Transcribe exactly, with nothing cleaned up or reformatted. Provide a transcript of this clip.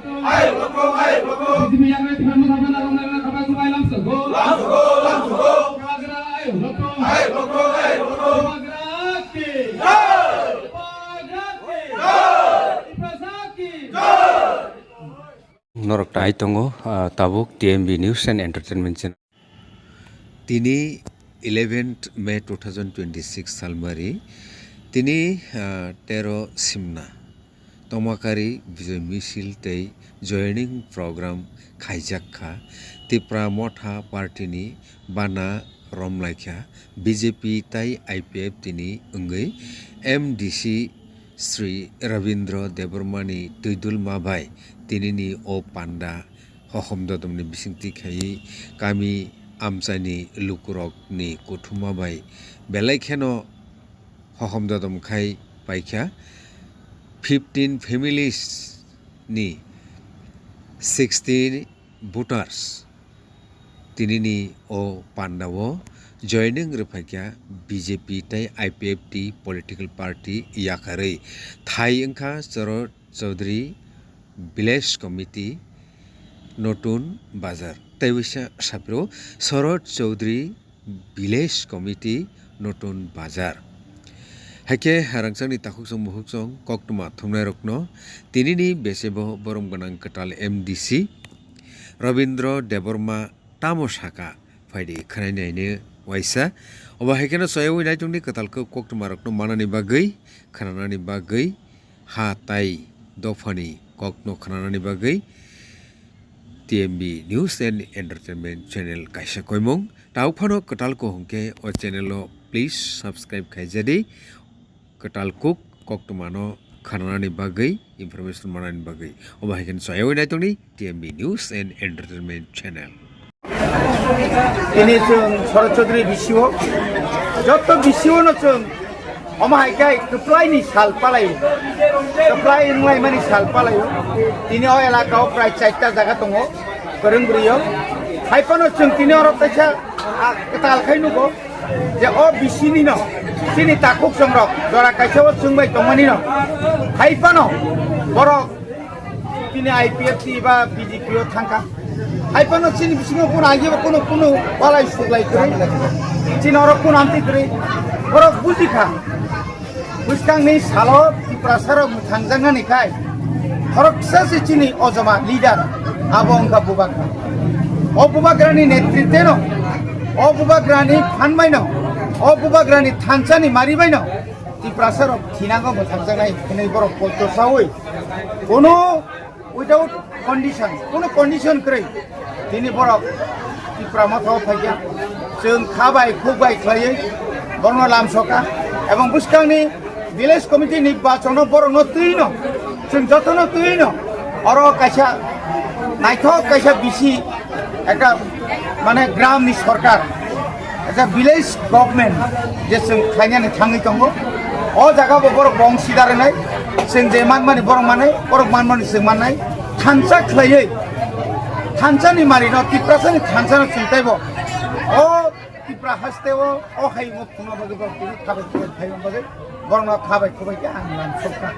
Ayo, loko, ayo, loko. B J P yang naik, kamu sama, lalu, lalu, kamu, kamu, ayo, langsung, go. Langsung, go, langsung, go. Ayo, loko. Ayo, loko, ayo, loko. Jai! Jai! Norok tai tongo, ah, tabuk T M B News and Entertainment Channel. Tini eleventh May two thousand twenty-six salmari, tini, ah, tero Simna, Tomakari Bijoy Misil tei joining program khaijak kha. Tipra Motha Party ni bana romlaikha. B J P tai I P F T ni wngwi M D C Sri Rabindra Debbarma ni twidulma bai tinini o panda hohom dodomni bisingtwi khaiwi kami amchaini lukurokni kuthuma bai belai kheno hohom dodom khai paikha. Fifteen families ni sixty voters tinini o pandao joining rwphaikha B J P tei I P F T political party yakarwi. Thai wngkha Chorot Chaudhary Village Committee, Notun Bazar. Tei wisa sapiro Sorot Chaudhary Village Committee, Notun Bazar. Haikhe rangchakni takhukchung mukhukchung koktwma thumnairokno tinini besebo borom gwnang kwtal M D C Rabindra Debbarma tamo saka phaidi khwnainaino waisa. Obo hai kheno soyawi naitongni kwtal kok-, koktwmarokno manani bagwi, khwnanani bagwi, ha tai dophani kokno khwnanani bagwi T M B News and Entertainment Channel kaisa koimung. Tabuk phano kwtal kok hwnkhe o channel o please subscribe khaijadi. Kwtal kok koktwmano khwnanani bagwi, information manani bagwi. Obo hai kheno soyawi naitongni T M B News and Entertainment Channel. Tini chwng Sharad Chaudhary B C O, joto B C O no chwng omo hai khe kwplai ni sal palai, kwplai wnglaimani sal palai. Tini o elaka o prai chaita jaga tongo, kwrwng bwrwi o. Hai phano chwng tini oro kaisa, ah, kwtal khai nugo. Je o B C ni no, chini takhuk chongrok jora kaisa o chwng bai tongmani no, hai phano borok tini I P F T ba B J P o thangkha. Hai phano chini bisingo kuno agi kuno kuno walai suglai kwrwi, chini oro kuno amtwi kwrwi, borok bujikha. Bwskangni salo Tiprasarok mwthangjaknani khai khoroksa se chini ojoma leader abo wngkha Bubagra. O Bubagrani netritweno, o Bubagrani phanbaino, o Bubagrani thansani maribaino Tiprasarok thinango mwthangjaknai hwnwi borok poito saui kono without condition, kuno condition kwrwi tini borok Tipra Motha o phaikha. Chwng kha bai khuk bai khlaiwi borokno lamsoka, ebong bwskangni village committee ni bachono borokno twino, chwng jotono twino oro kaisa naithok kaisa bisi ekta mane gram ni sorkar, ekta village government je chwng khlainani thangwi tongo. O jaga bo borok bong sida rwnai, chwng je manmani borok manai, borok manmani chwng mannai. Thansa khlaiwi, thansani marino, Tiprasani thansano chwng teibo o Tipra haste o, o hayungo phunukna bagwi borok tini khabai khabai phaima bagwi borokno khabai khubai khe ang lamsokha.